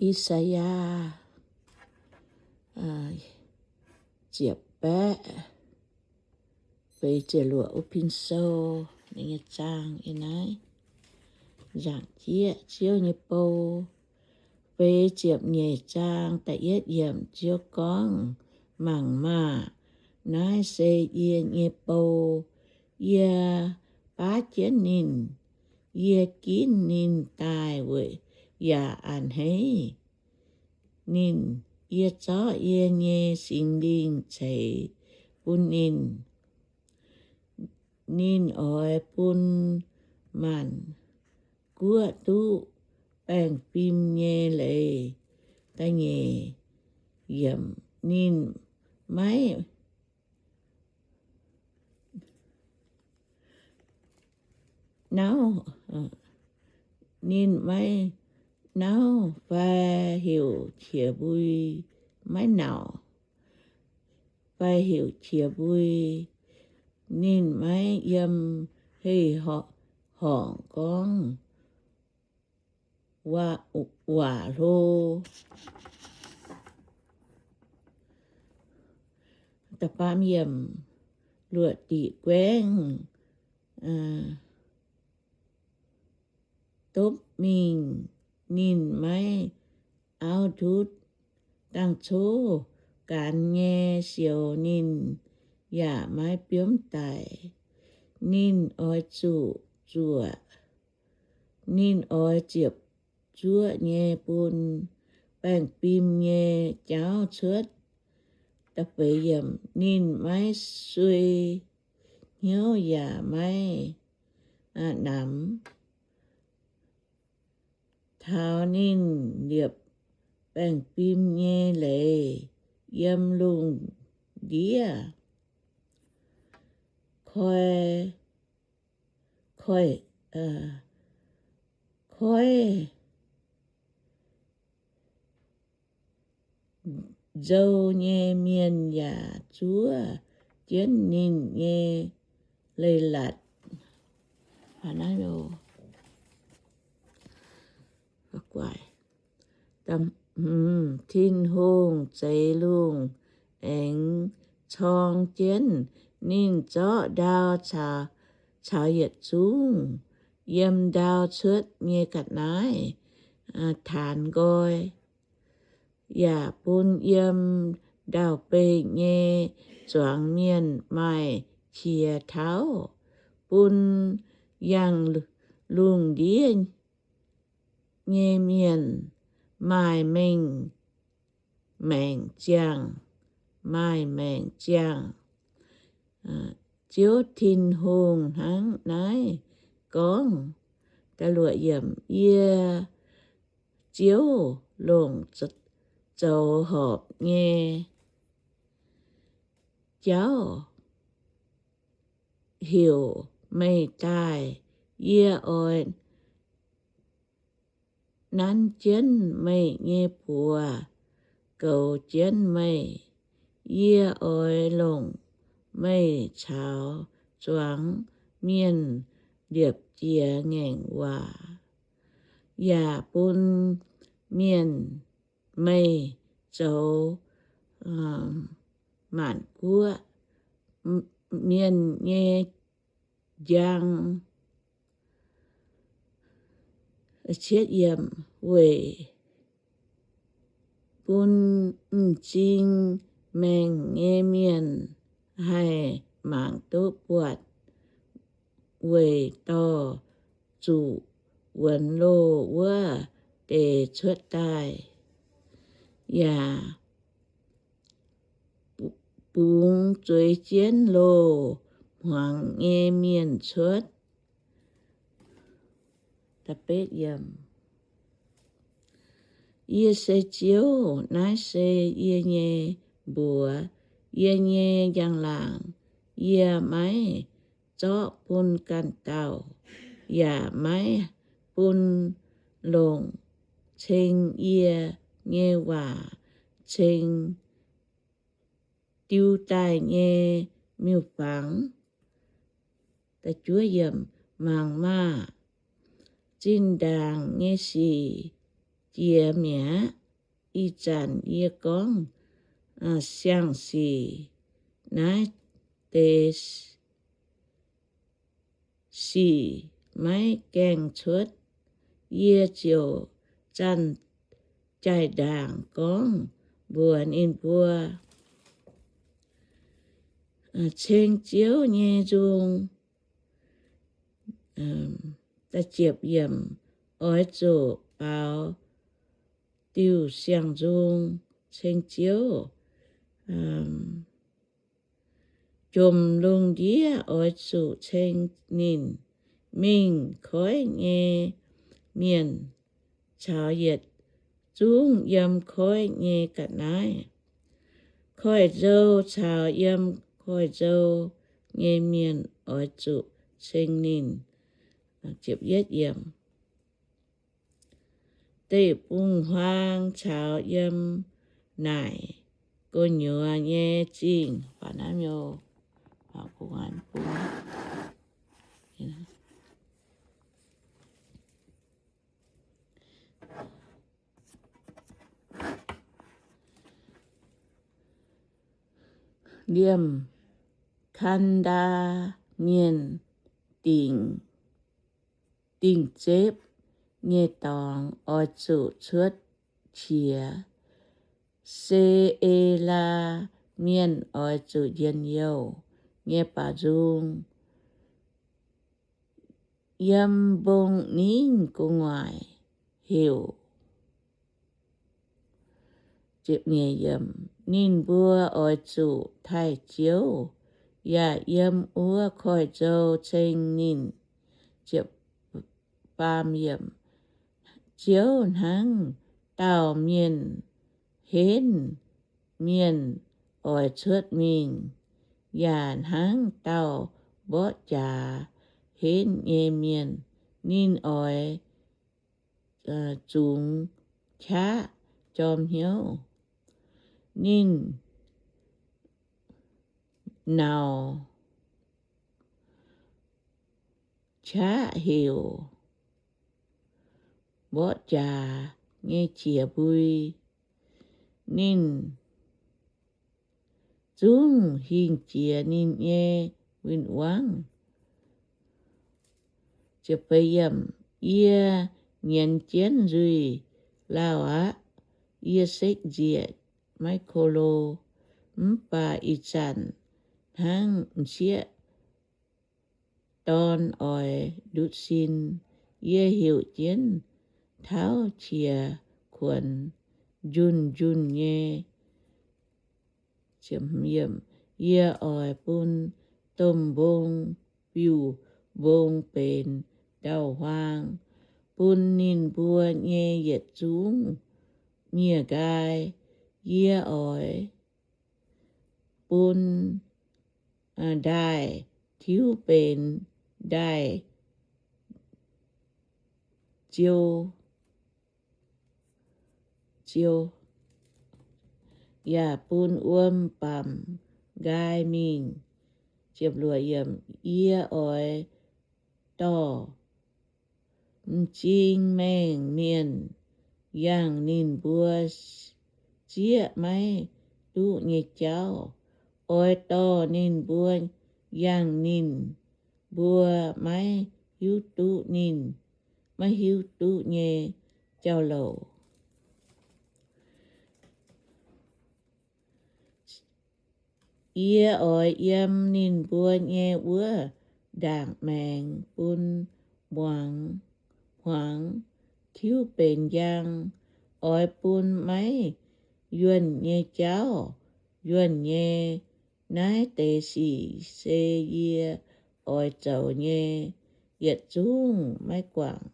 I^saa^yaa ziepc baeqv feix ziepc luoqc wuov pin sou, ninh nyei zaang yiem naaiv. Nzaangc jieqv, Ziouv nyei bou. Feix ziepc nyeic zaang da'yietv yiemc, Ziouv gorngv, Mangc maah! Naaiv se yie nyei bou. Yie baav jienv ninh. Yie ginv ninh daaih weic yaac a'hneiv ninh. Yie zorqv yie nyei Singx Lingh ceix bun ninh. Ninh oix bun maanc guoqv duqv baengh fim nyei leiz. Da'nyeic yiemc, ninh maiv nauv, ninh maiv nauv fai heuc qiex mbui, maiv nauc fai heuc qiex mbui. Ninh maiv yiem hei horngc gorngv waac hlo. Da'faam yiemc, luoqc diqc guaengv dopv mingh, ninh maiv auv ndutv. Dangh coqv gaanx nyei sioux ninh yaac maiv biomv daic. Ninh oix zuqc zuoqc, ninh oix ziepc zuoqv nyei bun baengh fim nyei jauv cuotv. Da'feix yiemc, ninh maiv sui hnyouv yaac maiv namx. Taux ninh liepc baengh fim nyei leiz yiem lungh ndiev, koi, koi, koiv nzou nyei mienh yaac zuov jienv ninh nyei leiz-latc. Tin-Hungh zeix lungh aengx corng jienv ninh, zorqv ndau caux yietc zungv yiem ndau cuotv nyei ga'naaiv taanx nqoi, yaac bun yiem ndau-beih nyei zuangx mienh maaih qiex tauv, bun yangh lungh ndiev nyei mienh maaih mengh, maengc ziangh, maaih maengc ziangh. Ziouv Tin-Hungh hnangv naaiv gorngv. Yie, Ziouv, longc zoux horpc nyei jauv heuc meih daaih. Yie oix nanv jienv meih nyei buoz, goux jienv meih. Yie oix longc meih caux zuangx mienh liepc jiez ngaengc waac, yaac bun mienh, meih zoux maanc guoqv mienh nyei njang. Weic bun m'zing maengc nyei mienh haih mangc duqv buatc, weic dorh zuqc wuonx loh wuov deix cuotv daaih, yaac bungx zueiz jienv loh hmuangx nyei mienh cuotv. Yie se Ziouv. Naaiv se yie nyei mbuox, yie nyei njang-laangc. Yie maiv zorqv bun ganh dauh, yaac maiv bun longc ceng yie nyei waac ceng diu daaih nyei miuc-fangx. Mangc maah! Zinh ndaangc nyei sic jiex mi'aqv. Ih zanc yie gorngv siang-sic naaiv deix sic maiv gaengh cuotv, yie ziouc zanc-jaaix-ndaangc gorngv mbuox ninh mbuo, Ceng Ziouv nyei nzung. Oix zuqc baaux diuh siang-nzung ceng Ziouv. Jomc lungh ndiev oix zuqc ceng ninh. Mingh koiv nyei mienh caux yietc zungv yiem koiv nyei ga'naaiv. Koiv-nzou caux yiem koiv-nzou nyei mienh oix zuqc ceng ninh. Deic-bung-huaang caux yiem naaic gu'nyuoz nyei zingh. Liemh Kan^ndaa Mienh dingc, dingh zepv nyei dorngx oix zuqc cuotv qiex. Se^e^laa Mienh oix zuqc njien-youh nyei baaux nzung. Yiem mbong ningv gu'nguaaic heuc. Ninh mbuo oix zuqc taaih Ziouv, yaac yiem wuov koiv-nzou ceng ninh. Ziouv hnangv dauh mienh henv mienh oix cuotv mingh, yaac hnangv dauh mborqv jaax henv nyei mienh. Ninh oix zungx qaqv jorm hnyouv. Ninh nauc qaqv heuc mborqv jaax nyei qiex mbui. Ninh zungv hingh jiex ninh nyei win-wangv. Yie nyienz jienv nzuih lauh aqv. Yie sekv nzieqc maiv ko lo. Mv baac ih zanc hnangv m'sieqv dorn oix ndutv sin. Yie heuc jienv tauv qiex kuonx njunh njunh nyei. Yie oix bun domh mbong biux mbong benx ndau-huaang, bun ninh mbuo nyei yietc zungv miev nqaai. Yie oix bun ndaaih tiuv benx ndaaih ziou, ziou, yaac bun wuom bamc nqaai mingh. Yie oix dorh m'zing maengh mienh yangh ninh mbuo zieqv maiv duqv nyei jauv. Oix dorh ninh mbuo yangh ninh mbuo maiv hiuv duqv ninh, maiv hiuv duqv nyei jauv louc. Yie oix yiem ninh mbuo nyei wuov ndaangc maengx bun muangx, hmuangx tiuv benx njang. Oix bun maiv yuonh nyei jauv yuonh nyei. Naaiv deix sic se yie oix zoux nyei, yietc zungv maiv guangc.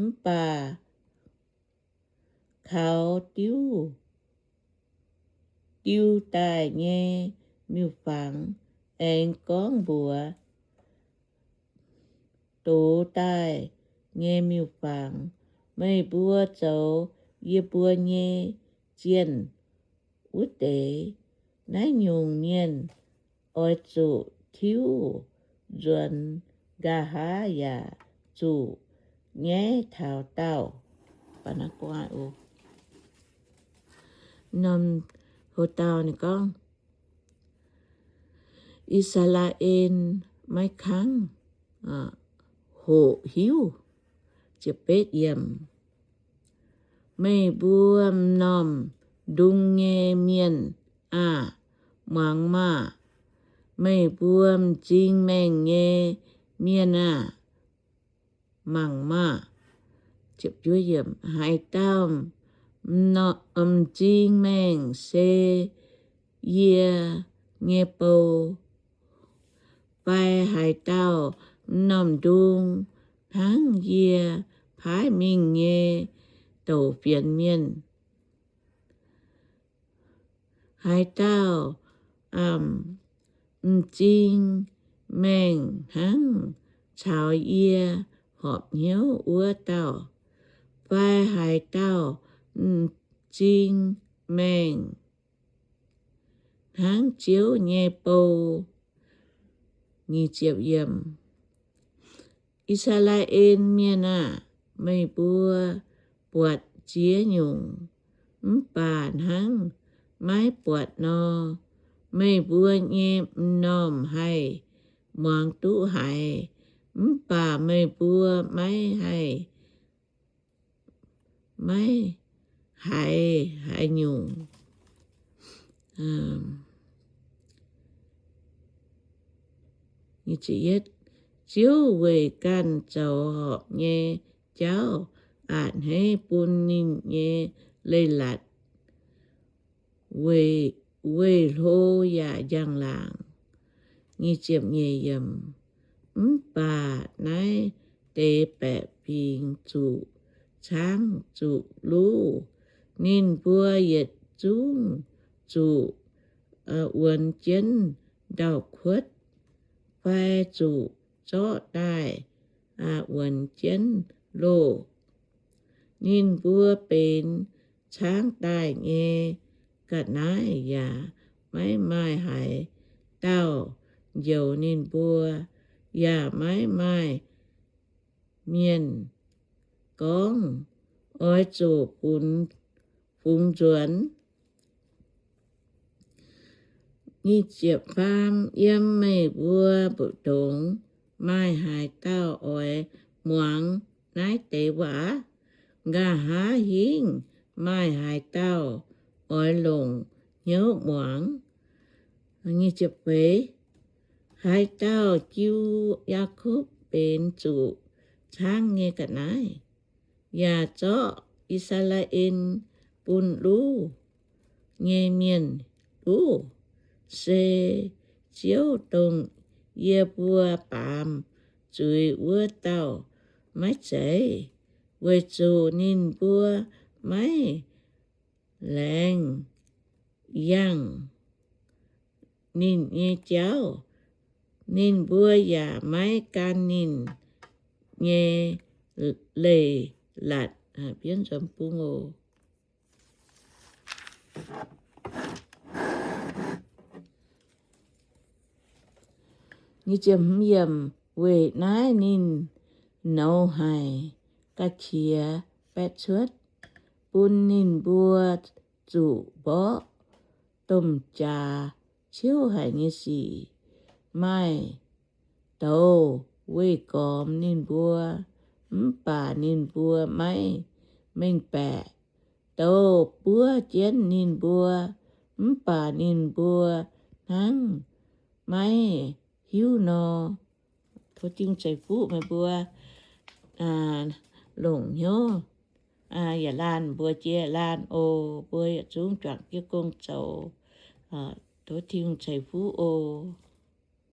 Mv baac kaux diuv, diuv daaih nyei miuc-fangx aengx gorngv mbuox doz daaih nyei miuc-fangx, meih mbuo zoux yie mbuo nyei zienh wuov deix. Naaiv nyungc mienh oix zuqc tiuv nzuonx nqa'haav yaac zuqc nyaiv taux daauh. Norm ho dauh ninh gorngv, I^saa^laa^en maiv kangv hoqc hiuv. Meih mbuo m'normh ndung nyei mienh aah! Muangx maah! Meih mbuo m'zing maengh nyei mienh aah! Mangc maah! Haaix dauh m'zing maengh se yie nyei bou, fai haaix dauh m'normh ndung hnangv yie paaiv mingh nyei douc fienx mienh? Haaix dauh m'zing maengh hnangv caux yie horpc hnyouv wuov dauh? Fai haaix dauh m'zing maengh hnangv Ziouv nyei bou? I^saa^laa^en Mienh aah! Meih mbuo buatc ziex nyungc, mv baac hnangv maiv buatc nor, meih mbuo nyei m'normh haih muangx duqv haiz, mv baac meih mbuo maiv haih maiv haiz haaix nyungc. Ziouv weic ganh zoux horpc nyei jauv a'hneiv bun ninh nyei leiz-latc, weih hlo yaac njang-laangc. Mv baac naaiv deix baeqc fingx zuqc caangv zuqc luv. Ninh mbuo yietc zungv zuqc wuonx jienv ndau-kuotv fai zuqc zorqv daaih wuonx jienv loh. Ninh mbuo benx caangv daaih nyei ga'naaiv yaac maiv maaih haaix dauh njoux ninh mbuo, yaac maiv maaih mienh gorngv, Oix zuqc fungx nzuonx. Faam, yiem meih mbuo mbu'ndongx maaih haaix dauh oix muangx naaiv deix waac? Nqa'haav hingv maaih haaix dauh oix longc hnyouv muangx? Haaix dauh jiu Yaakopv benx zuqc caangv nyei ga'naaiv, yaac zorqv I^saa^laa^en bun luv nyei mienh luv? Se Ziouv, dongh yie mbuo baamz zuiz wuov dauh, maiv zeiz? Weic zuqc ninh mbuo maiv laengz yangh ninh nyei jauv, ninh mbuo yaac maiv gan ninh nyei leiz-latc. Weic naaiv ninh nouz haic, ga'qiex baeqv cuotv, bun ninh mbuo zuqc mborqv domh jaax ciouv haic nyei sic. Maaih douz weih gormx ninh mbuo, mv baac ninh mbuo maiv mengh baeqc. Douz buov jienv ninh mbuo, mv baac ninh mbuo hnangv maiv hiuv nor. Tov Tin-Hungh ceix fuqv meih mbuo longc hnyouv yaac laanh mbuo jiex laanh oc. Mbuo yietc zungv juangc jienv gong zoux. Tov Tin-Hungh ceix fuqv oc.